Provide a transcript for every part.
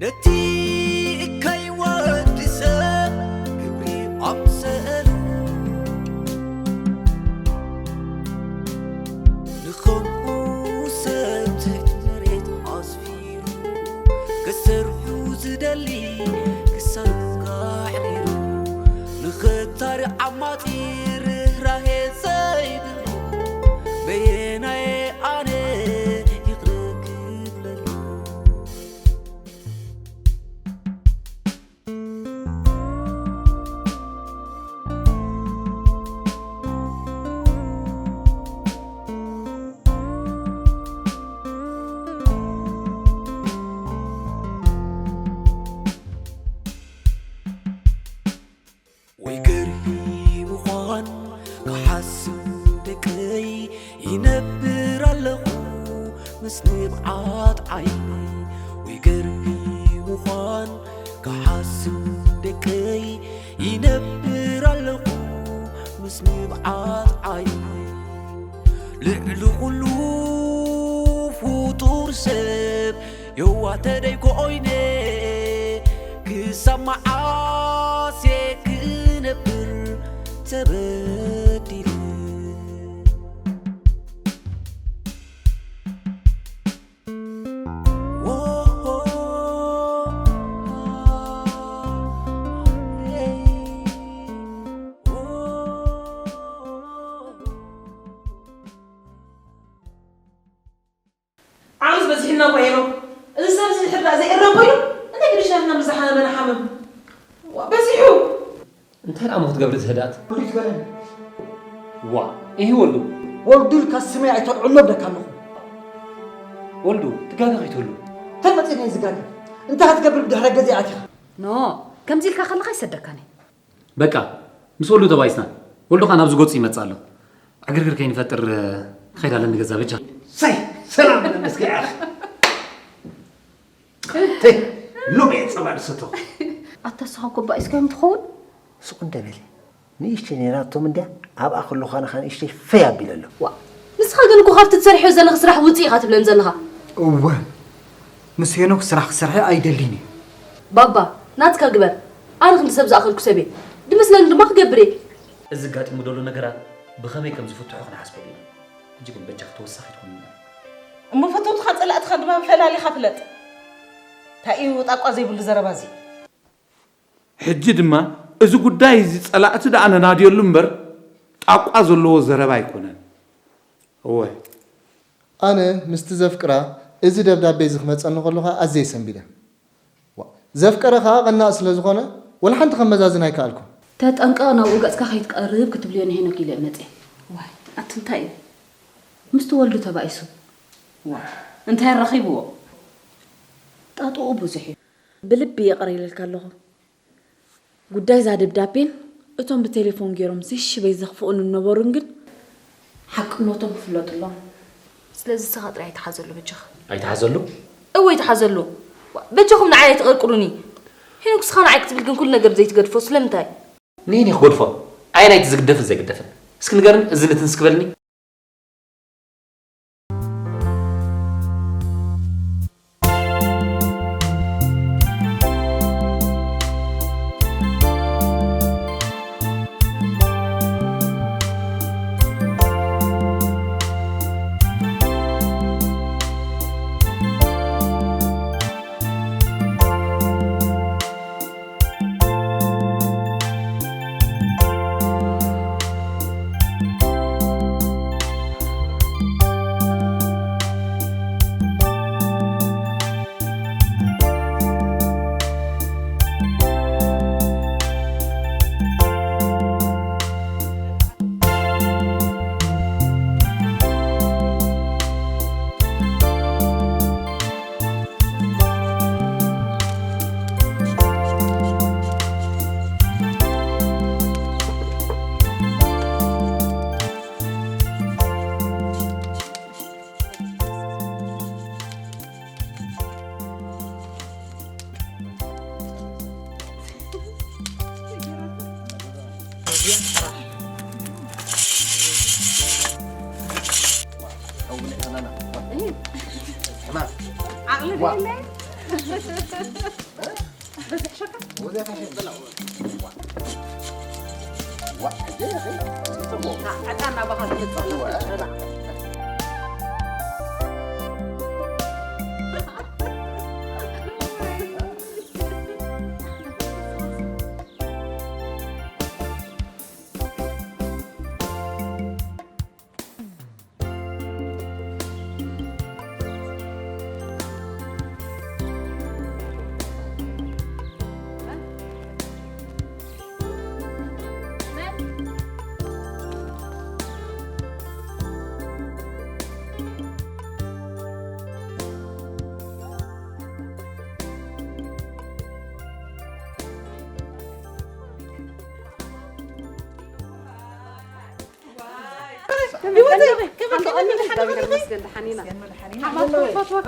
እቲ እካይ ወዲ ሰብ ግብሪ ኣምሰሉ ንኸምኡ ሰብ ትሕቲ መሬት ኣስፊሩ ክሰርሑ ዝደሊ ክሳብ ኣሕሪሩ ንኽታሪ ዓማጺ ርህራሄ ዘይብሉ በየናየ ኣነ ይቕረ ክብለሉ። ወይ ገርሂ ምዃን ክሓስብ ደቀይ ይነብር ኣለኹ ምስ ንብዓት ዓይነይ። ወይ ገርሂ ምዃን ክሓስብ ደቀይ ይነብር ኣለኹ ምስ ንብዓት ዓይነይ። ልዕሊ ኩሉ ፍጡር ሰብ የዋህ ተደይ ኮይነ ክሳብ መዓስ እየ ክነብር ተበዲለ። ዓመስ በዚሕና እኮ ሄኖክ። እዚ ሰብ እዚ ድሕር ደኣ ዘይእረም ኮይኑ እንታይ ግድሻትና ምስ ዝሓመመ ንሓምም። ዋ፣ በዚሑ። እንታይ ደኣ እሞ ክትገብር እቲ ህድኣት? ወልዱ ይትበለኒ። ዋ፣ እሂ ወልዱ። ወልዱ ኢልካ ስመይ ኣይተልዕሎ እብለካ ኣለኹ። ወልዱ፣ ትጋገ ከይትህሉ። እንታይ መጺእና እዩ ዝጋገ? እንታይ ክትገብር ብድሕረ ገዛ ኣቲኻ? ኖ፣ ከምዚ ኢልካ ከለኻ ኣይሰደካን እየ። በቃ፣ ምስ ወልዱ ተባኢስና። ወልዱ ኸኣ ናብዚ ገጹ ይመጽእ ኣሎ። ዕግርግር ከይንፈጥር፣ እ፣ ንኸይድ ኣለኒ ገዛ በጃ። ሰይ፣ ሰላም ነመስገን። ተይ፣ ሎሚ እየ ጸባ ዝሰተኹ። ኣታ ንስኻ እኮ ባኢስካዮም ትኸውን። ስቕ እንደ በሊ። ንእሽተይ ነይራቶም እንድያ፣ ኣብኣ ከለኹ ኸኣ ንእሽተይ ፈይ ኣቢለ ኣለኹ። ዋ፣ ንስኻ ግን እኮ ካብቲ ትሰርሕዮ ዘለኻ ስራሕ ውጽእ ኢኻ ትብለን ዘለኻ። እወ፣ ምስ ሄኖክ ስራሕ ክሰርሐ ኣይደልን እየ። ባባ፣ ናትካ ግበር። ኣነ ክንዲ ሰብ ዝኣኸልኩ ሰብ እየ። ድመስለኒ ድማ ክገብር እየ። እዚ ኣጋጢሙ ዘሎ ነገራት ብኸመይ ከም ዝፍትሖ ክንሓስበሉ ኢና። ሕጂ ግን በጃኺ ተወሳኺት ኩኒ። እሞ ፈተውትኻን ጸላእትኻን ድማ ፈላሊኻ ፍለጥ። እንታይ እዩ ጣቋ ዘይብሉ ዘረባ እዚ? ሕጂ ድማ እዚ ጉዳይ እዚ ጸላእቲ ደኣ ነናድየሉ እምበር ጣቋ ዘለዎ ዘረባ ኣይኮነን። እወ። ኣነ ምስቲ ዘፍቅራ እዚ ደብዳቤ እዚ ክመጸኒ ከሎ ኸኣ ኣዝየ ሰንቢደ። ዋ፣ ዘፍቀረ ኸኣ ቀናእ ስለ ዝኾነ ወላ ሓንቲ ከመዛዝን ኣይከኣልኩን። ተጠንቀቕ፣ ናብኡ ገጽካ ከይትቀርብ ክትብልዮ ንሄኖክ ኢለ እየ መጽየ። ዋይ፣ ኣቲ እንታይ እዩ? ምስቲ ወልዱ ተባኢሱ። ዋ፣ እንታይ ረኺብዎ? ጣጥኡ ብዙሕ እዩ። ብልቢ ይቕረ ኢለልካ ኣለኹ። ጉዳይ እዛ ደብዳቤን እቶም ብቴሌፎን ገይሮም ዘይሽበይ ዘኽፍኡኒ ዝነበሩን ግን ሓቅነቶም ክፍለጡ ኣለዎም። ስለዚ ንስኻ ጥራይ ኣይትሓዘሉ በጃኻ። ኣይትሓዘሉ? እወ ኣይትሓዘሉ። ዋ፣ በጃኹም ንዓይ ኣይትቐርቅሩኒ። ሄኖክ ንስኻ ንዓይ ክትብል ግን ኩሉ ነገር ብዘይትገድፎ ስለምንታይ? ንየኒ ክገድፎ? ኣየናይ እቲ ዝግደፍን ዘይግደፍን? እስኪ ንገርኒ፣ እዚ ንትንስ ክበልኒ። ዓቕሊ ዋ። ዘይብለይ? በዝሕ ሸካ? ወደ ታሽ ብላ። ዋ፣ ደይ፣ ደይ፣ ጽቡቕ። ና፣ ዕጣን ናባኻ ትመጽእ። ዋ።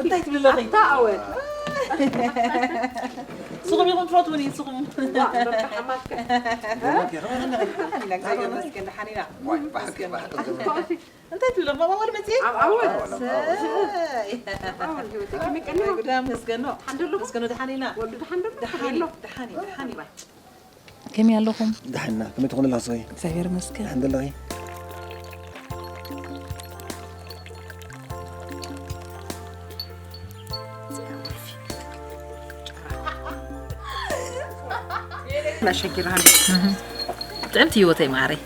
እንታይ ትብሊ ኣለኺ? ኣታ ኣወል። ስኹም ኢኹም ትፈትዉኒ፣ ስኹም። ዋ፣ በቃ ሓማትካ። ደሓን ኢና። ዋይ፣ ብሓቂ፣ ብሓቂ። እንታይ ትብሊ? ማማ ኣወል መፅእ? ኣብ ኣወል። እሰይ። ኣወል ህይወተይ፣ ከመይ ቀኒኻ? ጉዳ መስገኖ። ደሓን ዶ ኣለኹም? መስገኖ፣ ደሓን ኢና። ወልዱ ደሓን ዶ? ደሓን፣ ደሓን፣ ደሓን ይባል። ከመይ ኣለኹም? ደሓን ኢና። ከመይ ትኾኒ ኣለኺ ስኺ? እግዚኣብሔር ይመስገን። ደሓን ዶ ኣለኺ? ናሸጊርሃን። እህ። ጥዕምቲ ህይወተይ ማዓረይ።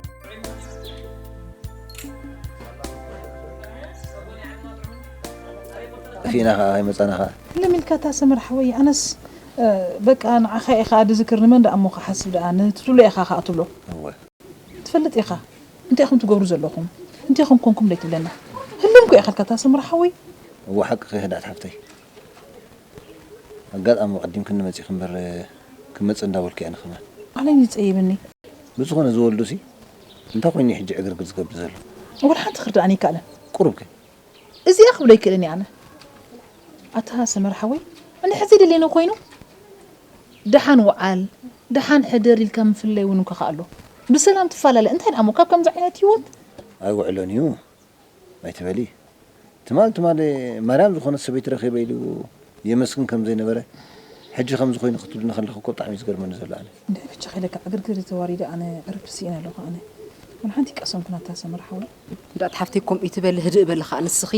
ጠፊእና ኸዓ ኣይመጻና ኸዓ። ለሚልካ እታ ሰመር ሓወይ፣ ኣነስ፣ እ፣ በቃ ንዓኻ ኢኻ ድዝክር፣ ንመን ደኣ እሞ ክሓስብ ደኣ፣ ንትብሎ ኢኻ ኸዓ ትብሎ። እወ። ትፈልጥ ኢኻ፣ እንታይ ኢኹም ትገብሩ ዘለኹም? እንታይ ኢኹም ኮንኩም ደይትብለና? ህልምኩ ኢኻ ልካ እታ ሰመር ሓወይ። እወ፣ ሓቅኺ ህድኣት ሓፍተይ። ኣጋጣሚ ቀዲምክኒ መጺኺ እምበር፣ ክመጽእ እንዳበልኩ እየ ኣነ ከማን። ባዕለይ ይጸይብኒ። ብዝኾነ ዝወልዱሲ እንታይ ኮይኑ ሕጂ ዕግርግር ዝገብር ዘሎ? ወላ ሓንቲ ክርድኣኒ ኣይከኣለን። ቁሩብ ከ? እዚኣ ክብሎ ኣይክእልን እየ ኣነ። ኣታ ሰመር ሓወይ፣ እንድሕር ዘይደለየኒ ኮይኑ፣ ደሓን ውዓል፣ ደሓን ሕደር ኢልካ ምፍለይ እውን እንኳ ከኣሎ። ብሰላም ትፈላለ። እንታይ ደኣ እሞ ካብ ከምዚ ዓይነት ህይወት? ኣይውዕሎን እዩ። ኣይትበሊ። ትማል፣ ትማል ማርያም ዝኾነት ሰበይቲ ረኺበ ኢሉ የመስግን ከም ዘይነበረ፣ ሕጂ ከምዚ ኮይኑ ክትብልኒ ከለኺ እኮ ብጣዕሚ እዩ ዝገርመኒ ዘሎ ኣነ። እንድዒ ብቻ ከይለካ ዕግርግር ተዋሪደ ኣነ ዕረፍቲ ስኢነ ኣለኹ ኣነ። ወላ ሓንቲ ይቀሰምኩ ናታ ሰመር ሓወይ። እንዳት ሓፍተይ ከምኡ ይትበሊ፣ ህድእ በሊ ኸኣ ንስኺ።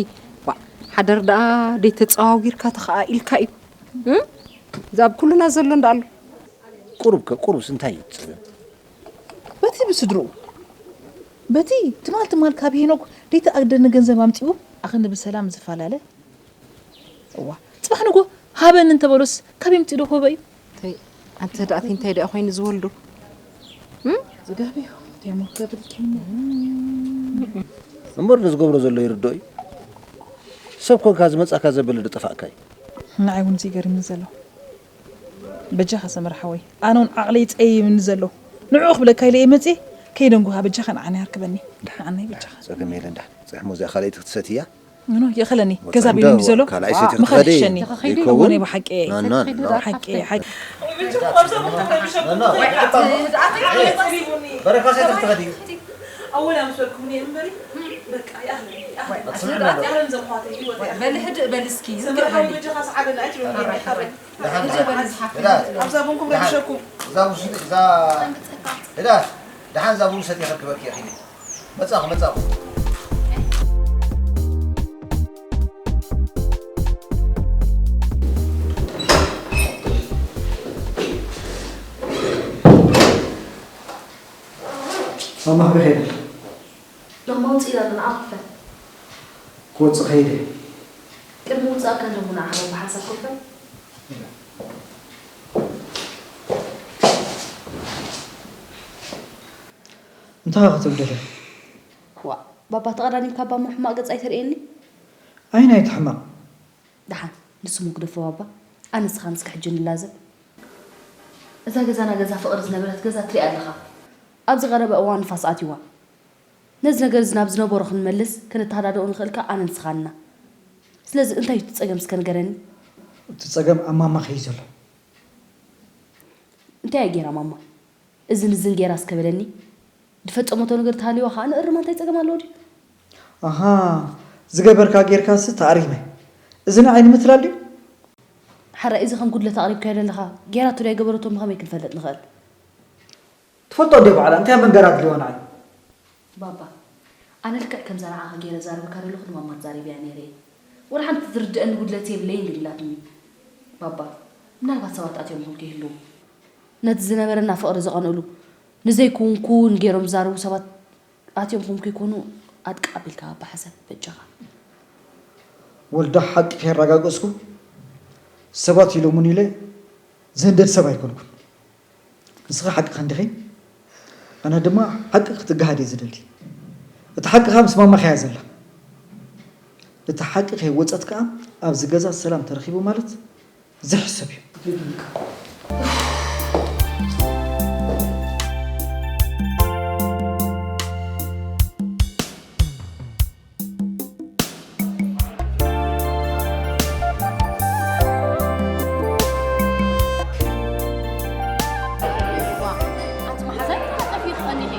ዋ፣ ሓደር ደኣ ደይተጸዋዊርካ ተኸኣኢልካ እዩ። እም? እዛ ኣብ ኩልና ዘሎ እንዳ ኣሎ። ቁሩብ ከ፣ ቁሩብስ እንታይ እዩ እቲ ጸገም? በቲ ብስድርኡ፣ በቲ ትማል ትማል ካብ ሄኖክ ደይተኣደነ ገንዘብ ኣምጺኡ ኣኽኒ ብሰላም ዝፈላለ። እዋ፣ ጽባሕ ንጎ ሃበኒ እንተበሎስ ካበይ ኣምጺኡ ዶ ክህቦ እዩ? ተይ፣ ኣንተ ደኣቲ እንታይ ደኣ ኮይኑ ዝወልዶ? እም? ዝጋብዮ፣ እንታይ እሞ ክገብር ኢልኪ? እምበር ንዝገብሮ ዘሎ ይርድኦ እዩ። ሰብ ኮንካ ዝመጻካ ዘበለ ዶ ጠፋእካ እዩ? ንዓይ እውን እዚ ይገርምኒ ዘሎ። በጃኻ ሰመር ሓወይ፣ ኣነ እውን ዓቕለይ ይጸይምኒ ዘሎ። ንዕኡ ክብለካ ኢለ እየ መጽየ፣ ከይደንጉኻ በጃኻ ንዓኒ ኣርክበኒ። ንዓነይ በጃኻ። ጸገም የለን፣ ዳሕን። ጽሕሞ እዚኣ ካልኣይቲ ክትሰትያ? ኖ፣ የኸለኒ። ወጣ ገዛ እንዶ ቢሉኒ ዘሎ። ካልኣይ ሰይቲ ምኻን ክትኸዲ ይሕሸኒ። ይኸውን? እወ፣ ናይ ብሓቂ። ኖ፣ ኖ፣ ኖ። ሓቂ፣ ሓቂ። በረካ ሰይቲ ክትኸዲ። ኣወላ ምስ በልኩምኒ እምበሪ፣ በቃ፣ ይኣኽለኒ፣ ይኣኽለኒ። ኣትስምዕና ዶ? ይኣኽለኒ ዘምዃተይ፣ ህይወተይ፣ ይኣኽለኒ። በሊ ህድእ በሊ እስኪ፣ ሰመር ዝግርም ሓወይ፣ እዩ። በጃኻ ሰዓበኒ፣ ኣይትበሉኒ፣ ይሓረኒ። ደሓን፣ ደሓን፣ ደሓን። እዛ ቡን ክብለኪ ሸኩም። እዛ ቡን ስቲ፣ እዛ፣ ህዳት፣ ደሓን እዛ ቡን ሰትየ ከርክበኪ እየ፣ ኺዲ። መጻኹ፣ መጻኹ። ማማ፣ ክበይ ኸይደ? ሎሚ ውፅእ ኢላ ንዓ ክፈት። ክወፅእ ከይደ። ቅድሚ ውፃእካ ኣለኹ ንዓ ሓበን ብሓንሳብ ክፈት። እንታይ ክትብል ደለ? ዋ፣ ባባ ተቐዳዲምካ ባሞ ሕማቕ ገጽ ኣይተርእየኒ። ኣይ ናይቲ ሕማቕ። ደሓን፣ ንስሙ ግደፎ ባባ። ኣነ ንስኻን እስከ ሕጂ ንላዘብ። እዛ ገዛና ገዛ ፍቕሪ ዝነበረት ገዛ ትሪኣ ኣለኻ። ኣብዚ ቀረበ እዋን ንፋስ ኣትይዋ። ነዚ ነገር እዚ ናብ ዝነበሮ ክንመልስ፣ ክንተሃዳደኦ ንኽእል ከኣ ኣነ ንስኻን ኢና። ስለዚ እንታይ እዩ እቲ ጸገም እስከ ንገረኒ? እቲ ጸገም ኣብ ማማ ከዩ ዘሎ። እንታይ እያ ጌራ ማማ? እዝን እዝን ጌራ እስከ በለኒ። ዝፈጸመቶ ነገር ተሃልይዋ ከኣ ንእርማ እንታይ ጸገም ኣለዎ ድዩ? ኣሃ፣ ዝገበርካ ጌርካሲ ተኣሪመ። እዚ ንዓይ ንምትላል ድዩ? ሓራይ፣ እዚ ከም ጉድለት ኣቕሪብካዮ ዘለኻ፣ ጌራቶ ድያ ኣይገበረቶን ብኸመይ ክንፈልጥ ንኽእል? ትፈልጦ እንድያ ባዕላ፣ እንታይ መንገር ኣድልዮ ንዓይ? ባባ፣ ኣነ ልክዕ ከምዛ ንዓኻ ገይረ ዛረበካ ዘለኹ ንማማ ተዛሪበያ ነይረ እየ። ወላ ሓንቲ ዝርድአኒ ጉድለት የብለይን ግን ኢላትኒ። ባባ፣ ምናልባት ሰባት ኣትዮም ይኾኑ ከይህልዉ። ነቲ ዝነበረና ፍቕሪ ዝቐንእሉ፣ ንዘይክውን ክውን ገይሮም ዝዛረቡ ሰባት ኣትዮም ከም ከይኮኑ ኣጥቃዕ ኣቢልካ ባባ ሓሳብ በጃኻ። ወልዳ ሓቂ ከየረጋገጽኩ ሰባት ኢሎሙን ኢለ ዝህንደድ ሰብ ኣይኮንኩን። ንስኺ ሓቂ ከንዲኺ፣ ኣነ ድማ ሓቂ ክትገሃድ እየ ዝደሊ። እቲ ሓቂ ከኣ ምስ ማማኺ እያ ዘላ። እቲ ሓቂ ከይወጸት ከኣ ኣብዚ ገዛ ሰላም ተረኺቡ ማለት ዝሕሰብ እዩ። ኣንቲ መሓዛይ ጠፊእኺ ቀኒኺ።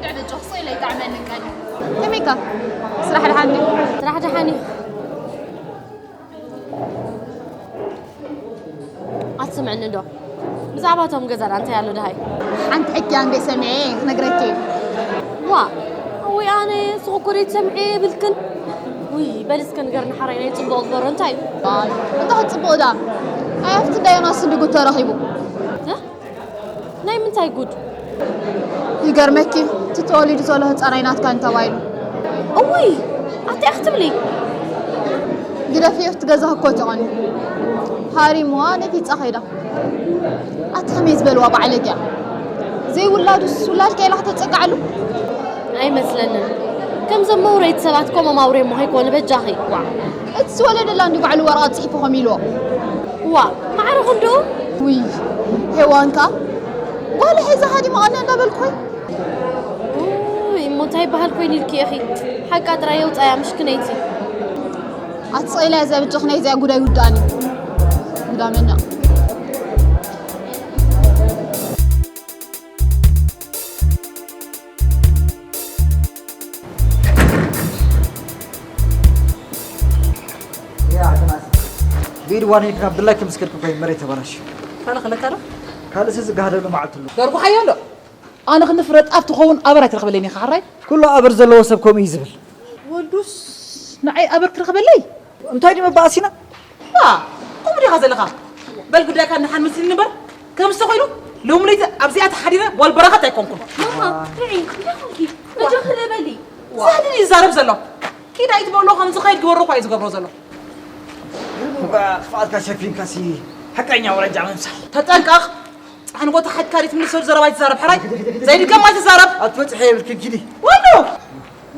ድዕድጭ ክስቕ ኢለ ይጣዕመኒ ቀኒ። ከመይካ? ስራሕ ደሓን ድዩ? ስራሕ ደሓን እዩ። ኣትስምዕኒ ዶ? ብዛዕባ እቶም ገዛና እንታይ ኣሎ ደሃይ? ሓንቲ ሕክያ እንዴ ሰሚዐ ክነግረኪ። ዋ፣ ወይ ኣነ ስኹ እኮ ደይ ትሰምዒ የብልክን። ውይ፣ በል እስከ ንገርኒ ሓራይ ናይ ጽቡቕ ዝበሮ እንታይ እዩ? ዋይ፣ እንታይ ጽቡቕ ዳ? ኣይ፣ ኣብቲ ዳዮናስ እንዲ ጉድ ተረኺቡ። እ? ናይ ምንታይ ጉድ? ይገርመኪ፣ እቲ ተወሊዱ ዘሎ ህጻን ኣይናትካን ተባሂሉ። እውይ፣ ኣታይ ክትብሊ? ግደፍዮ፣ እቲ ገዛ ህኮት ይኾን። ሃሪምዋ ነፊጻ ከይዳ። ኣቲ ከመይ ዝበልዋ ባዕለጊያ። ዘይውላዱስ ውላድ ከይላ ከተጸግዓሉ? ኣይመስለንን። ከምዞም መውረይቲ ሰባት ከምኦም ኣውሬሞ ከይኮኑ በጃኺ። ዋ፣ እቲ ዝወለደላ እንዲ ባዕሉ ወረቐት ጽሒፉ ከም ኢልዎ። ዋ፣ ማዕረ ክንድኡ? ውይ፣ ሄዋን ከኣ ጓል ሒዛ ሃዲማ ኣነ እንዳበልኩ። ውይ፣ እሞ እንታይ ይበሃል ኮይኑ ኢልኪ ኢኺ? ሓቃ ጥራይ የውጻያ ምሽክነይቲ። ኣቲ ስቕ ኢላ እዚኣ በጃኺ ናይዚኣ ጉዳይ ውዳእኒ። ጉዳመኛ። ብኢድ ዋኒን ካብ ድላይኪ ምስ ከድኩ እኮ እዩ መሬት ተበላሽዩ። ካልእ ከለካ ዶ? ካልእሲ ዝጋሃደሉ መዓልቲ ኣሎ። ደርጉሓዮ ኣሎ። ኣነ ክንዲ ፍረ ጣፍ ትኸውን ኣበር ኣይትረኽበለይን ኢኻ ሓራይ? ኩሉ ኣበር ዘለዎ ሰብ ከምኡ እዩ ዝብል። ወልዱስ ንዓይ ኣበር ክረኽበለይ? እንታይ ድዩ መባእሲና? ዋ፣ ከምኡ ዲኻ ዘለኻ? በል ጉዳይካ ንሓን መስልኒ እምበር፣ ከምዚ ተኾይኑ ሎሚ ለይቲ ኣብዚኣ ተሓዲረ ጓል በረኸት ኣይኮንኩን። ማማ፣ ርዒ፣ እንታይ ኮንኪ? በጃኺ በሊ። ዋ። ሳህልን እዩ ዝዛረብ ዘሎ። ኪድ ኣይትበሎ፣ ከምዚ ኸይድ ግበሮ እኳ እዩ ዝገብሮ ዘሎ። እባ ክፍኣትካ ሸፊንካሲ ሓቀኛ ወረጃ ምምሳል። ተጠንቀቕ። ጻዕኒ ቦታ ሓድካ ሪት ምንሰር ዘረባ ይትዛረብ፣ ሕራይ። ዘይድገም ኣይትዛረብ። ኣትበጽሐ የብልክን፣ ኪዲ። ወንዱ!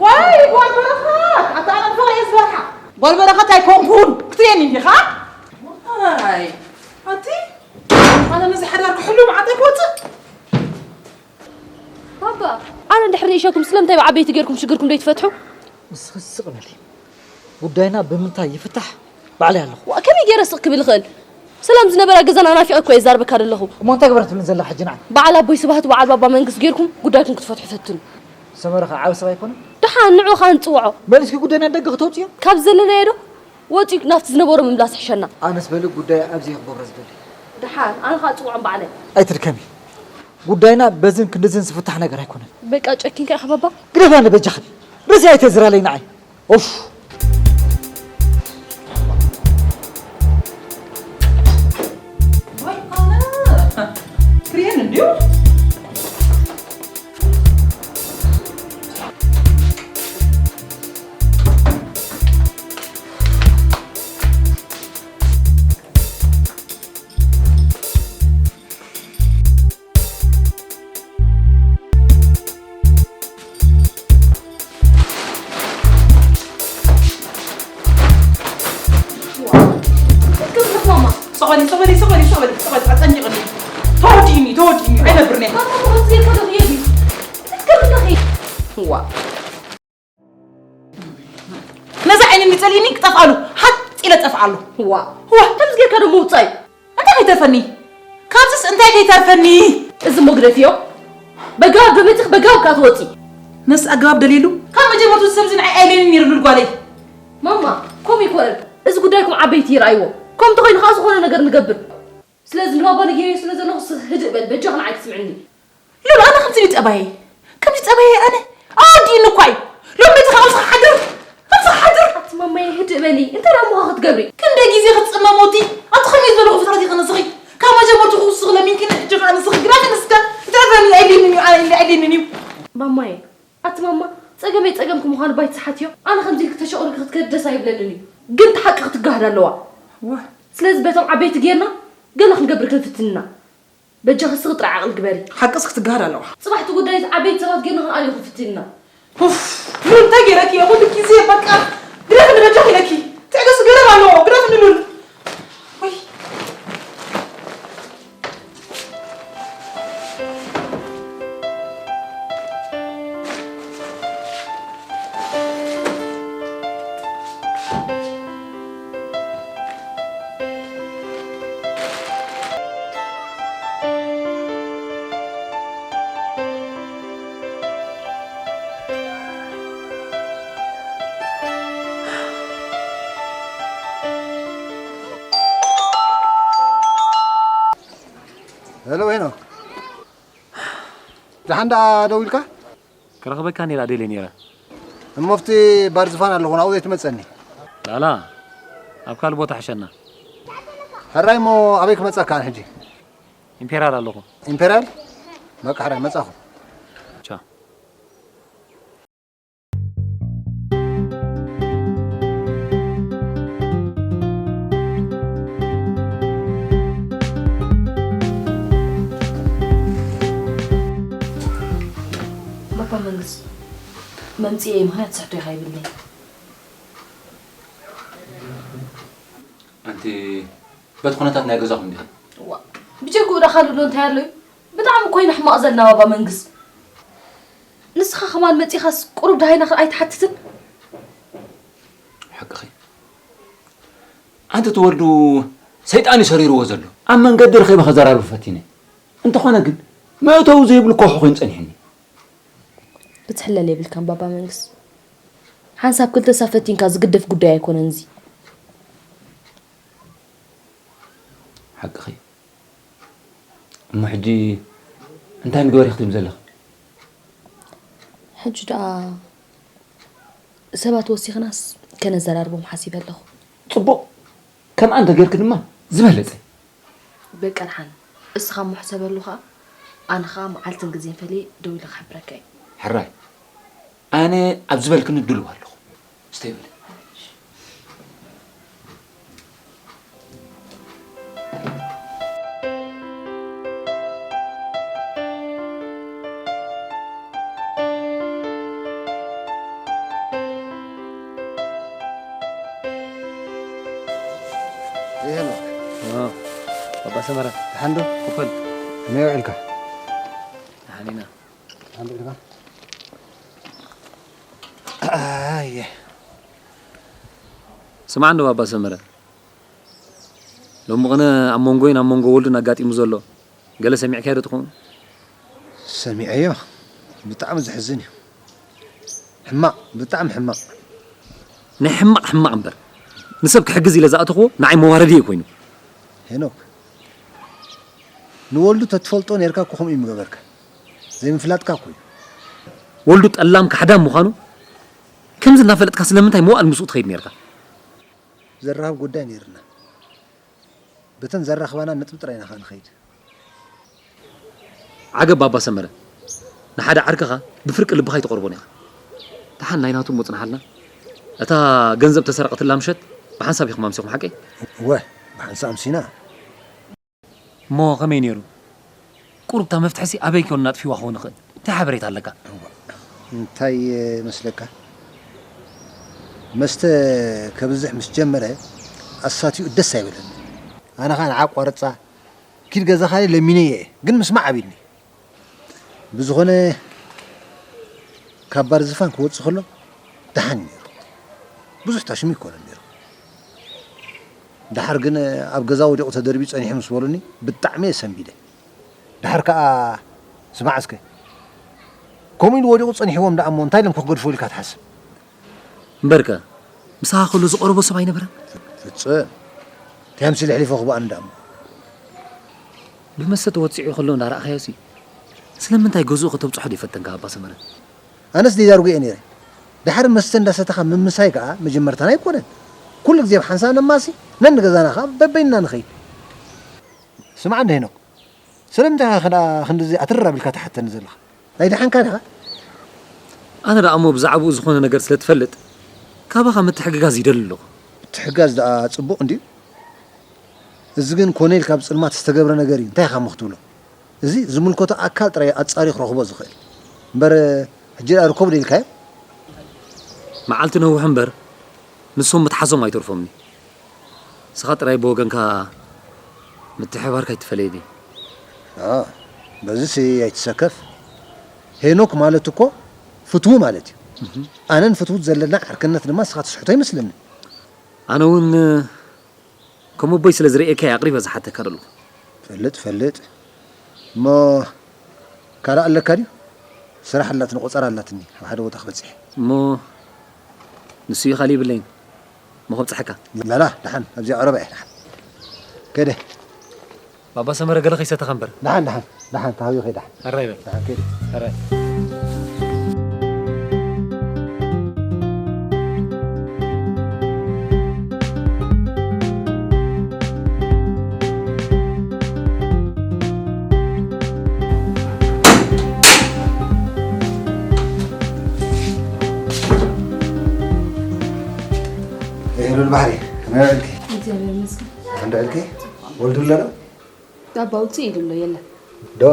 ወይ፣ ጓል በረኸት! ኣታ ኣነ ንፍቕሪ እየ ዝፈርሓ። ጓል በረኸት ኣይኮንኩን። ክትርእየኒ እንዲኻ? ዋይ፣ ኣቲ፣ ኣነ ነዚ ሓዳር ክሕሉ መዓት ኣይክወጽእ። ባባ፣ ኣነ እንድሕር ንእሸኩም ስለምንታይ ብዓበይቲ ጌርኩም ሽግርኩም ዘይትፈትሑ? ንስኺ ስቕ በሊ። ጉዳይና ብምንታይ ይፍታሕ? ባዕለይ ኣለኹ። ዋ፣ ከመይ ገይረ ስቕ ክብል እኽእል? ሰላም ዝነበራ ገዛና ናፊቐ እኮ እየ ዝዛረበካ ዘለኹ። እሞ እንታይ ግበር ትብልን ዘላ ሕጂ ንዓይ? በዓል ኣቦይ ስብሃት በዓል ባባ መንግስት ጌርኩም ጉዳይኩም ክትፈትሑ ፈትኑ። ሰመረ ኸ ዓቢ ሰብ ኣይኮነን? ደሓን ንዑ ኸኣ ንጽውዖ። መሊስኪ ጉዳይና ደገ ክተውጽዮ? ካብ ዘለናዮ ዶ? ወጺኡ ናብቲ ዝነበሮ ምምላስ ይሕሸና። ኣነስ በሊ ጉዳይ ኣብዚ እየ ክገብሮ ዝደሊ። ደሓን ኣነ ኸኣ ጽውዖም ባዕለይ። ኣይትድከሚ። ጉዳይና በዝን ክንድዝን ዝፍታሕ ነገር ኣይኮነን። በቃ ጨኪንካ ኢኻ ባባ? ግደፋ ንበጃኺ። ርእሲ ኣይተዝራለይ ንዓይ። ኡፍ። ወይ ኣነ። ክሪኤን እንድዩ። ሶበሊ፣ ሶበሊ፣ ሶበሊ፣ ሶበሊ፣ ሶበሊ፣ ኣጸንቂቕኒ። ተወዲእኒ፣ ተወዲእኒ፣ ኣይነብርን እየ። ዋ። ነዚ ዓይኒ እንዲጸሊእኒ ክጠፍኣሉ፣ ሃጥ ኢለ ጠፍኣሉ። ዋ፣ ዋ፣ ከምዚ ጌርካ ዶ ምውጻይ? እንታይ ከይተርፈኒ? ካብዚስ እንታይ ከይተርፈኒ? እዚ እሞ ግደፍዮ። በጋብ ዶ መጺኽ፣ በጋብ ከኣ ትወጺ። ነዚ ኣገባብ ደልየሉ? ካብ መጀመርቱ እዚ ሰብ እዚ ንዓይ ኣይደልየንን ነይሩ፣ ጓለይ። ማማ፣ ከምኡ ይኮነን። እዚ ጉዳይኩም ዓበይቲ ይርኣይዎ። ከምቲ ኮይኑ ከዓ ዝኾነ ነገር ንገብር። ስለዚ ንባባ ነጊረዮ ስለ ዘለኹ ስ-፣ ህድእ በል፣ በጃኻ ንዓይ ትስምዕኒ። ሉል፣ ኣነ ከምዚ ድዩ ጠባየይ? ከምዚ ጠባየይ ኣነ? ኣወዲእኒ እኳ እዩ። ሎም ቤትኻ ኣብዝኻ ሓድር፣ ኣብዝኻ ሓድር። ኣቲ ማማየ ህድእ በሊ፣ እንታይ ደኣ እሞ ክትገብሪ? ክንደይ ግዜ ክትጽመሞቲ? ኣቲ ከመይ ዝበልኹ ፍጥረት ኢኺ ንስኺ? ካብ መጀመርትኡ ክውስኽ ለሚንኪ ንሕጂ ኸኣ ንስኺ ግዳፊ ንስከ። እንታይ ፈኒ ኣይድልየንን እዩ፣ ኣነ ኣይድልየንን እዩ። ማማየ፣ ኣቲ ማማ፣ ጸገመይ ጸገምኪ ምዃኑ ባይ ትስሓትዮ። ኣነ ከምዚ ኢልኪ ተሸቑሪኪ ክትከዲ ደስ ኣይብለንን እዩ። ግን እቲ ሓቂ ክትጋህድ ኣለዋ። እወ። ስለዚ በቶም ዓበይቲ ጌርና ገለ ክንገብር ክንፍትን ኢና። በጃኺ ስኺ ጥራይ ዓቕሊ ግበሪ። ሓቅስ ክትጋሃድ ኣለዋ። ጽባሕ እቲ ጉዳይ ዓበይቲ ሰባት ጌርና ክንኣልዮ ክንፍትን ኢና። ኡፍ፣ ሉል እንታይ ጌረኪ እየ ኩሉ ግዜ በቃ ግደፍኒ በጃኺ ኢለኪ። ትዕግስቲ ገደብ ኣለዎ፣ ግደፍኒ ሉል። ወይ። ሄሎ ሄኖክ፣ ደሓን ደኣ ደው ኢልካ? ክረኽበካ ነይረ ደልየ ነይረ። እሞ ኣብቲ ባር ዝፋን ኣለኹ፣ ናብኡ ዘይትመጸኒ? ላላ፣ ኣብ ካልእ ቦታ ሕሸና። ሕራይ እሞ ኣበይ ክመጸካ ኣነ ሕጂ? ኢምፔርያል ኣለኹ። ኢምፔርያል? በቃ ሕራይ መጻኹ። ቻው። ባባ መንግስት፣ መምጽኤ ምኽንያት ትስሕቶ ኢኻ ይብልኒ። ኣንቲ በቲ ኩነታት ናይ ገዛኹም ዲኺ? ዋ፣ ብጀግኡ ዳ ካልእ ዶ እንታይ ኣሎ እዩ? ብጣዕሚ እኮ ኢና ሕማቕ ዘለና ባባ መንግስ። ንስኻ ከማን መጺኻስ ቁሩብ ደሃይና ኣይትሓትትን? ሓቅኺ። ኣንቲ ትወልዱ ሰይጣን እዩ ሰሪርዎ ዘሎ። ኣብ መንገዲ ረኺበ ከዘራርብ ፈቲነ። እንተኾነ ግን መእተዊ ዘይብሉ ከውሒ ኮይኑ ጸኒሕኒ። ክትሕለል የብልካን ባባ መንግስ። ሓንሳብ ክልተ ሳብ ፈቲንካ ዝግደፍ ጉዳይ ኣይኮነን እዚ። ሓቅኺ። እሞ ሕጂ እንታይ ንግበር ኢኺ ትብሊ ዘለኺ? ሕጂ ደኣ ሰባት ወሲኽናስ ከነዘራርቦም ሓሲበ ኣለኹ። ጽቡቕ። ከምኣ እንተ ጌርኪ ድማ ዝበለጸ። በቃ ደሓን። እስኻ እሞ ሕሰበሉ ኸኣ፣ ኣነ ኸኣ መዓልትን ግዜን ፈልየ ደው ኢለ ክሕብረካ እየ። ሕራይ። ኣነ ኣብ ዝበልክኒ ድሉው ኣለኹ። ስተይ በሊ። ይሄ ነው። ኣዎ። ባባ ሰመረ። ደሓን ዶ? ክፈል። ከመይ ውዒልካ? ደሓን ኢና። ደሓን ዶ ኢልካ? ኣየ። ስማዕ እንዶ ባባ ሰመረ። ሎሚ ቅነ ኣብ መንጎይን ኣብ መንጎ ወልዱን ኣጋጢሙ ዘሎ ገለ ሰሚዕካዮ ዶ ትኸውን? ሰሚዐዮ። ብጣዕሚ ዘሕዝን እዩ። ሕማቕ፣ ብጣዕሚ ሕማቕ። ናይ ሕማቕ ሕማቕ እምበር፣ ንሰብ ክሕግዝ ኢለ ዝኣተኽዎ ንዓይ መዋረዲ እዩ ኮይኑ። ሄኖክ፣ ንወልዱ ተትፈልጦ ኔርካ እኮ ከምኡ እዩ ምገበርካ። ዘይምፍላጥካ እኮ እዩ። ወልዱ ጠላም ካሕዳም ምዃኑ ከምዚ እናፈለጥካ ስለምንታይ መዋእል ምስኡ ትኸይድ ኔርካ? ዘራኽብ ጉዳይ ኔርና። በተን ዘራኽባና ነጥቢ ጥራይ ኢና ኸዓ ንኸይድ። ዓገብ ባባ ሰመረ፣ ንሓደ ዓርክኻ ብፍርቂ ልብኻ ኣይትቐርቦን ኢኻ። ደሓን ናይ ናቱ እሞ ጽንሓልና። እታ ገንዘብ ተሰረቐትላ ምሸት ብሓንሳብ ኢኹም ኣምሲኹም፣ ሓቀይ? እወ፣ ብሓንሳብ ኣምሲና። እሞ ከመይ ነይሩ? ቁሩብ እታ መፍትሕሲ ኣበይ ኮን ናጥፊዋ ክኸውን ይኽእል? እንታይ ሓበሬታ ኣለካ? እዋ፣ እንታይ መስለካ? መስተ ከብዝሕ ምስ ጀመረ ኣሳትዩ ደስ ኣይበለኒ። ኣነ ኸኣ ንዓ ኣቋርጻ ኪድ ገዛኻ ኢለ ለሚነዮ እየ፣ ግን ምስማዕ ኣቢልኒ። ብዝኾነ ካብ ባር ዝፋን ክወጽእ ከሎ ደሓን እዩ ነይሩ። ብዙሕ ታሽሙ ኣይኮነን ነይሩ። ደሓር ግን ኣብ ገዛ ወዲቑ ተደርብዩ ጸኒሑ ምስ በሉኒ ብጣዕሚ እየ ሰንቢደ። ደሓር ከኣ ስማዕ እስከ፣ ከምኡ ኢሉ ወዲቑ ጸኒሕዎም ደኣ እሞ እንታይ ኢሎም ክገድፍዎ ኢልካ ትሓስብ? እምበርከ ምሳኻ ከሎ ዝቐረቦ ሰብ ኣይነበረን? ፍጹም። እቲ ያም ስለ ሕሊፎ ክብኣን እንዳሞ። ብመሰ ተወጺዑ ከሎ እንዳረኣኻዮሲ ስለምንታይ ገዝኡ ከተብጽሖ ዘይፈተንካ ኣባ ሰመረ? ኣነስ ደይዳርጉ እየ ነይረ። ድሓር መስተ እንዳሰተኻ ምምሳይ ከዓ መጀመርታና ኣይኮነን። ኩሉ ግዜ ብሓንሳብ ነማሲ ነንገዛና ከዓ በበይንና ንኸይድ። ስማዕ እንደ ሄኖክ፣ ስለምንታይ ኢኻ ደኣ ክንድዚ ኣትርር ኣቢልካ ትሓተኒ ዘለኻ? ኣይደሓንካ ዲኻ? ኣነ ደኣ እሞ ብዛዕባኡ ዝኾነ ነገር ስለ ትፈልጥ ካባኻ ምትሕግጋዝ ይደሊ ኣለኹ። ምትሕጋዝ ደኣ ጽቡቕ እንድዩ። እዚ ግን ኮነ ኢልካ ብጽልማት ዝተገብረ ነገር እዩ። እንታይ ኢኻ እሞ ክትብሎ? እዚ ዝምልከቶ ኣካል ጥራይ ኣጻርዩ ክረኽቦ ዝኽእል። እምበር ሕጂ ደኣ ርከቡ ዶ ኢልካዮ? መዓልቲ ነውሑ እምበር ንሶም ምትሓዞም ኣይተርፎምኒ። ንስኻ ጥራይ ብወገንካ ምትሕብባርካ ኣይትፈለየኒ። በዚሲ ኣይትሰከፍ። ሄኖክ ማለት እኮ ፍትዉ ማለት እዩ። ኣነን ፍትዉት ዘለና ዓርክነት ድማ ንስኻ ትስሕቶ ይመስለኒ። ኣነ እውን ከም ኣቦይ ስለ ዝርእየካ እየ ኣቕሪበ ዝሓተካ ዘለኹ። ፈልጥ ፈልጥ እሞ ካልእ ኣለካ ድዩ? ስራሕ ኣላትኒ ቆጸራ ኣላትኒ ኣብ ሓደ ቦታ ክበጽሕ። እሞ ንሱ እዩ ካልእ ይብለይን። እሞ ከብጽሐካ። ላላ ደሓን ኣብዚኣ ቀረባ እየ ደሓን። ከደ። ባባ ሰመረ ገለ ከይሰተኻ እምበር። ደሓን ደሓን ደሓን ተሃዊኸ ደሓን። ኣራይ በል። ደሓን ከደ። ኣራይ። ሉል ባህሪ ከመይ ውዕልኪ? እግዚኣብሔር ይመስገን። ደሓን ዶ ውዕልኪ? ወልዱ ኣሎ ዶ? ባባ ውፅእ ኢሉ ኣሎ የለን። ዶ?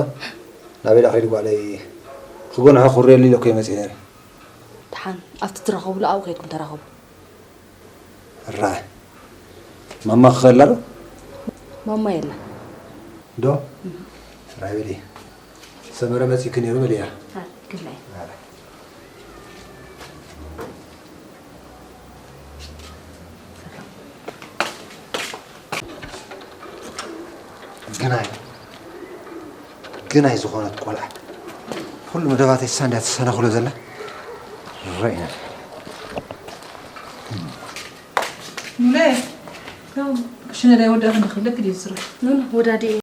ናበይ ደኣ ከይዱ ጓለይ? ክጎንሖ ክሪኤሉ ኢለ እኮ እየ መፂአ ነይረ። ደሓን ኣብቲ ትራኸብሉ ኣብኡ ከይድኩም ተራኸቡ። ራይ ማማ ክኸላ ዶ? ማማ የላ። ዶ? ራይ በሊ ሰመረ መፂእኪ ነይሩ በልያ። ኣይ፣ ክብላ እየ። ግናይ ግናይ ዝኾነት ቆልዓ ኩሉ መደባተይ እሳ እንድያ ትሰናኽሎ ዘላ። ርኢና። ሙለ፣ ከም ክሽነ ዳይ ወዳእኺ እንዲ ክብለኪ ድዩ ዝስራሕ? ኑኑ፣ ወዳዲ እየ።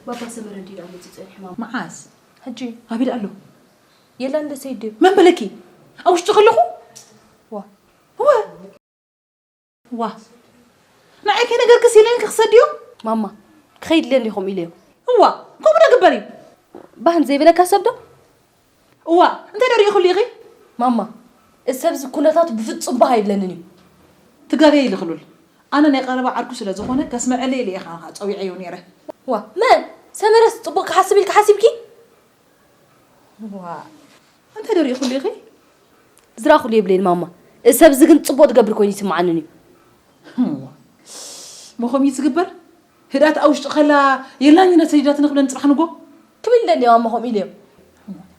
ባባ ሰመረ እንድዩ ደኣ መፂኡ ፀኒሑ ማማ። መዓስ? ሕጂ። ኣበይ ደኣ ኣሎ? የላን ደሰይ ድዩ? መን በለኪ? ኣብ ውሽጢ ከለኹ? ዋ። እወ። ዋ። ንዓይ ከይነገርክስ ኢለንኪ ክሰድዮ? ማማ፣ ክኸይድ ኢለ እንዲኹም ኢለዮ። እዋ፣ ከምኡ ዶ ግበሪ? ባህን ዘይበለካ ሰብ ዶ? እዋ፣ እንታይ ዶ ርኢኹሉ ኢኺ? ማማ፣ እዚ ሰብዚ ኩነታቱ ብፍጹም ባህ ኣይብለንን እዩ። ትጋገይ ኢልኺ ሉል። ኣነ ናይ ቀረባ ዓርኩ ስለ ዝኾነ ከስምዐለይ ኢለ እየ ኸዓ ጸዊዐዮ ነይረ። ዋ፣ መን? ሰመረስ ጽቡቕ ክሓስብ ኢልኪ ሓሲብኪ? ዋ፣ እንታይ ዶ ርኢኹሉ ኢኺ? ዝረኣኹሉ የብለይን ማማ። እዚ ሰብዚ ግን ጽቡቕ ዝገብር ኮይኑ ይስምዓንን እዩ። እሞ ከምኡ እዩ ዝግበር? ህድኣት ኣብ ውሽጢ ከላ የላኝነት ሰዲዳትኒ ክብለኒ ጽባሕ ንጎ? ክብል ይደሊ እየ ማማ ከምኡ ኢለዮ።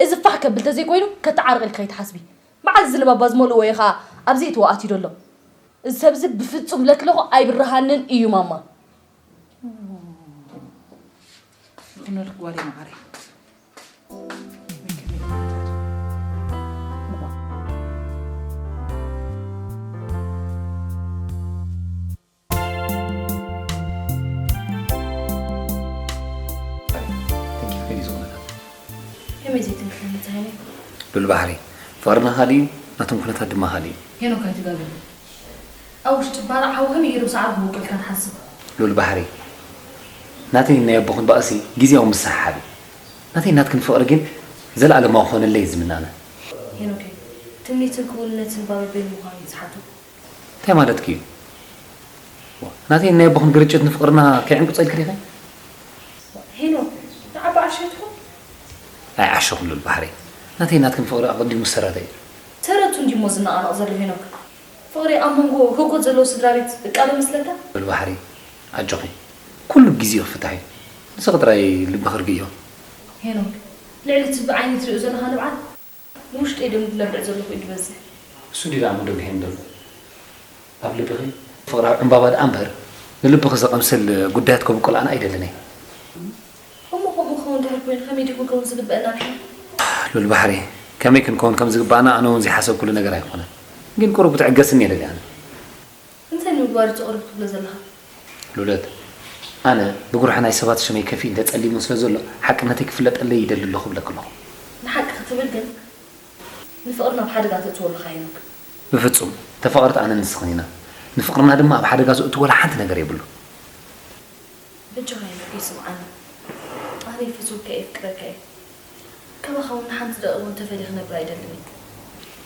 እዚ ፋሕ ከብል ተዘይኮይኑ ከተዓርቕ ኢልኪ ከይትሓስቢ። መዓዝ እዚ ንባባ ዝመልእዎ እዩ ኸኣ ኣብ ዘይትዎ ኣትዩ ዘሎ። እዚ ሰብዚ ብፍጹም ለክለኹ ኣይብርሃንን እዩ ማማ። ይኹነልኪ ጓለይ መዓረይ። ከመይ ዘይትንክፈኒ ፀሃይነይ? ሉል ባሕሪ፣ ፍቕርና ካልእ እዩ፣ ናቶም ኩነታት ድማ ካልእ እዩ። ሄኖክ ኣይትጋገ። ኣብ ውሽጢ ባርዕ ሓዊ ከመይ ገይሩ ብሳዕሪ ክቦቅል ኢልካ ትሓስብ? ሉል ባሕሪ፣ ናተይን ናይ ኣቦኽን ባእሲ ግዝያዊ ምስሕሓብ እዩ። ናተይን ናትክን ፍቕሪ ግን ዘለኣለማዊ ክኾነለይ እየ ዝምነ ኣነ። ሄኖከይ፣ ትምኒትን ክውንነትን ባበበይን ምዃኑ እዩ ዝሓቶ። እንታይ ማለትኪ እዩ? ናተይን ናይ ኣቦኽን ግርጭት ንፍቕርና ከይዕንቅጾ ኢልኪ ዲኺ? ሄኖክ፣ ንዓቢ ዓሻ ኣይትኹን። ኣይዓሸኹን ሉል ባሕረይ። ናተይን ናትክን ፍቕሪ ኣቐዲሙ ዝሰረተ እዩ። ተረቱ እንድዩ እሞ ዝነቓነቕ ዘሎ ሄኖክ። ፍቕሪ ኣብ መንጎ ህውከት ዘለዎ ስድራ ቤት እቃሎ ይመስለካ? ሉል ባሕረይ፣ ኣጆኺ። ኩሉ ብግዜኡ ክፍታሕ እዩ። ንስኺ ጥራይ ልብኺ ርግእዮ። ሄኖክ፣ ልዕሊ እቲ ብዓይኒ ትሪኦ ዘለኻ ንብዓት፣ ንውሽጠይ ደም ዝለብዕ ዘሎ ኮይኑ ዝበዝሕ። እሱ ድዩ ደኣ መደብ ይሄን ዘሎ? ኣብ ልብኺ ፍቕራዊ ዕምባባ ደኣ እምበር፣ ንልብኺ ዘቐምስል ጉዳያት ከብቁል ኣነ ኣይደልን እየ። እሞ ከምኡ ክኸውን እንድሕር ኮይኑ፣ ከመይ ድዩ ክንከውን ዝግበአና ንሕና? ሉል ባሕሪ፣ ከመይ ክንከውን ከም ዝግባእና ኣነ እውን ዘይሓሰብኩሉ ነገር ኣይኮነን። ግን ቁሩብ ክትዕገስኒ እየ ደልየ ኣነ። እንታይ ንምግባር እዩ ትቕርብ ትብሎ ዘለኻ? ሉለት፣ ኣነ ብጉርሒ ናይ ሰባት ሽመይ ከፊኡ እንተጸሊሙ ስለ ዘሎ ሓቅነተይ ክፍለጠለይ ይደሊ ኣለኹ እብለኪ ኣለኹ። ንሓቂ ክትብል ግን ንፍቕርና ኣብ ሓደጋ ተእትዎ ኣለኻ ሄኖክ። ብፍጹም። ተፋቐርቲ ኣነን ንስኽን ኢና። ንፍቕርና ድማ ኣብ ሓደጋ ዘእቱ ወላ ሓንቲ ነገር የብሉ። በጃኻ ሄኖክ ስምዓኒ። ኣነ ፈትወካ እየ፣ የፍቅረካ እየ። ካባኻ እውን ንሓንቲ ደቒቕ እውን ተፈልየ ክነብር ኣይደልን እየ።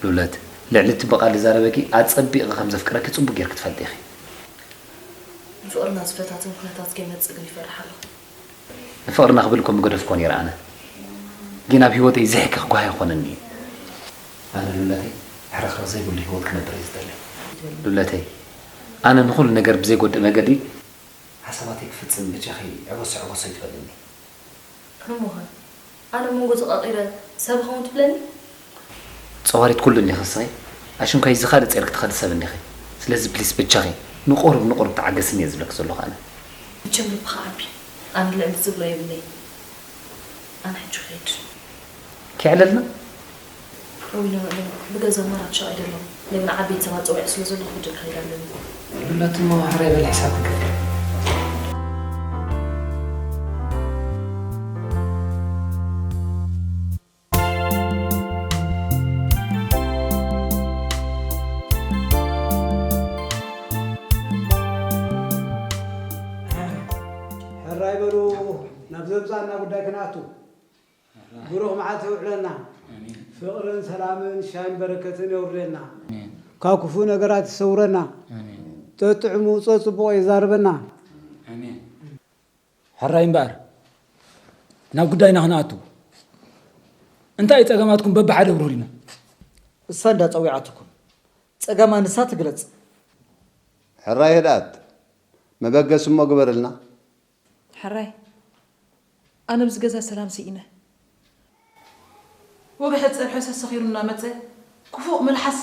ሉለት፣ ልዕሊ እቲ ብቓል ዝዛረበኪ ኣጸቢቕኺ ከም ዘፍቅረኪ ጽቡቕ ጌርኪ ትፈልጢ ኢኺ። ንፍቕርና ዝፈታተን ኩነታት ከይመጽእ ግን ይፈርሕ ኣለኹ። ንፍቕርና ክብል እኮ ምገደፍኩዎ ነይረ ኣነ። ግን ኣብ ህይወተይ ዝሕኪ ክጓሃ ኣይኾነኒ እዩ። ኣነ ሉለተይ ሕርኽርኽ ዘይብሉ ህይወት ክነብር እየ ዝደሊ። ሉለተይ፣ ኣነ ንኹሉ ነገር ብዘይጎድእ መገዲ ሓሳባተይ ክፍጽም ብጃኺ ዕወሶ ዕወሶ ኣይትበልኒ። እሞኸ ኣነ መንጎ ተቓቒረ ሰብ ኸውን ትብለኒ? ጸዋሪት ኩሉ እንዲኺ ንስኺ። ኣሽንኳይ እዚ ካልእ ጸይርኪ ትኸዲ ሰብ እንዲኺ። ስለዚ ፕሊስ በጃኺ ንቑሩብ ንቑሩብ ተዓገስኒ እየ ዝብለኪ ዘለኹ ኣነ። መቸም ልብኻ ዓቢ። ኣነ ልዕሊ ትብሎ የብለይን። ኣነ ሕጂ ክኸይድ። ኪዕለልና? እውይ ኖ ኖ ብገዛ ኣማራጭ ሸቕ ኣይደለኹን። ለምን ዓበይቲ ሰባት ጸዊዐ ስለ ዘለኹ ሕጂ ክኸይድ ኣለኒ። ሉለት እሞ ሕራይ በሊ ሕሳብ ክንከፍል። ሕራይ በሉ ናብ ዘምጻና ጉዳይ ክንኣቱ። ብሩኽ መዓልቲ የውዕለና። ፍቕርን ሰላምን ሻይን በረከትን የውርደልና። ካብ ክፉእ ነገራት ይሰውረና። ጠጥዑ ምውፅኦ ፅቡቕ የዛርበና። ሕራይ እምበኣር ናብ ጉዳይና ክንኣቱ። እንታይ እዩ ፀገማትኩም በብሓደ ኣብርሁልና። እሳ እንዳ ፀዊዓትኩም ፀገማ ንሳ ትግለፅ። ሕራይ ህድኣት መበገሲ እሞ ግበርልና። ሕራይ ኣነ ኣብዚ ገዛ ሰላም ስኢነ። ወግሐ ፀብሐ ሰሰኺሩ እናመፀ ክፉእ መልሓስ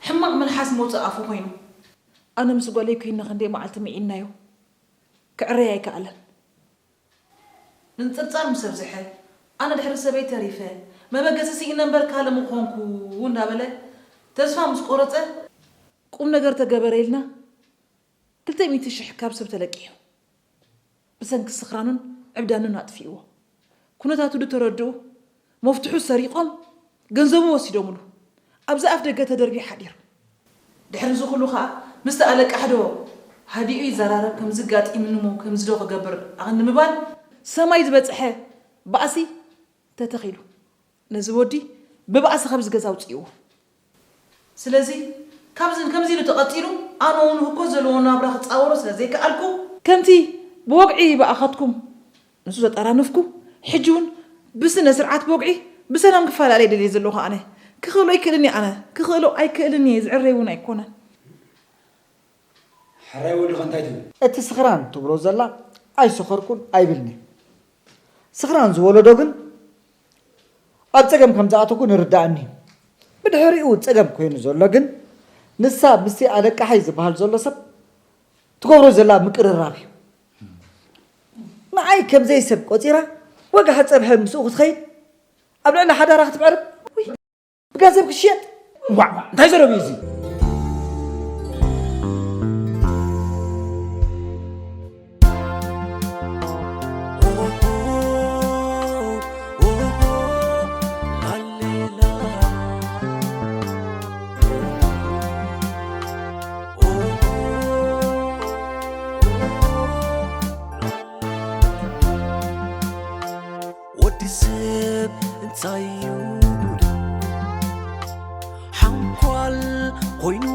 ሕማቕ መልሓስ መውፅእ ኣፉ ኮይኑ። ኣነ ምስ ጓለይ ኮይንና ክንደይ መዓልቲ ምዒድናዮ። ክዕረይ ኣይከኣለን። ምንፅርፃር ምስ ኣብዝሐ ኣነ ድሕሪ ሰበይ ተሪፈ መበገሲ ስኢነ እምበር ካልእ ምኾንኩ እንዳበለ ተስፋ ምስ ቆረፀ ቁም ነገር ተገበረ ኢልና ክልተ ሚእቲ ሽሕ ካብ ሰብ ተለቂሑ። ብሰንኪ ስኽራኑን ዕብዳኑን ኣጥፊእዎ። ኩነታቱ ድተረድኡ መፍትሑ ሰሪቖም ገንዘቡ ወሲዶምሉ። ኣብዚ ኣፍ ደገ ተደርብዩ ሓዲሩ። ድሕሪ እዚ ኩሉ ኸኣ ምስቲ ኣለቃሕዶ ሃዲኡ ይዘራረብ ከምዚ ጋጢምኒሞ ከምዚዶ ክገብር ኣኽኒ ምባል። ሰማይ ዝበጽሐ ባእሲ ተተኺሉ። ነዚ ወዲ ብባእሲ ካብዚ ገዛ ኣውፅእዎ። ስለዚ ካብዚ ከምዚ ኢሉ ተቐፂሉ ኣነ እውን ህኮት ዘለዎ ናብራ ክፃወሮ ስለ ዘይከኣልኩ። ከምቲ ብወግዒ ብኣኻትኩም ንሱ ዘጠራነፍኩ ሕጂ እውን ብስነ ስርዓት ብወግዒ ብሰላም ክፈላለ ደልየ ዘለኹ ኣነ። ክኽእሎ ኣይክእልን እየ ኣነ። ክኽእሎ ኣይክእልን እየ ዝዕረይ እውን ኣይኮነን። ሕራይ ወድኸ እንታይ ትብል? እቲ ስኽራን ትብሎ ዘላ ኣይሰኸርኩን ኣይብልን'የ። ስኽራን ዝወለዶ ግን ኣብ ጸገም ከም ዝኣተኹ ንርድኣኒ እዩ። ብድሕሪኡ ጸገም ኮይኑ ዘሎ ግን ንሳ ምስቲ ኣለቃሓይ ዝበሃል ዘሎ ሰብ ትገብሮ ዘላ ምቅርራብ እዩ። ንዓይ ከም ዘይሰብ ቆጺራ ወግሐ ጸብሐ ምስኡ ክትኸይድ ኣብ ልዕሊ ሓዳራ ክትምዕርብ ብገንዘብ ክሽየጥ። ዋዕ እንታይ ዘረብ እዩ እዚ? ወዲ ሰብ እንታይ እዩ ሓንኳል ኮይኑ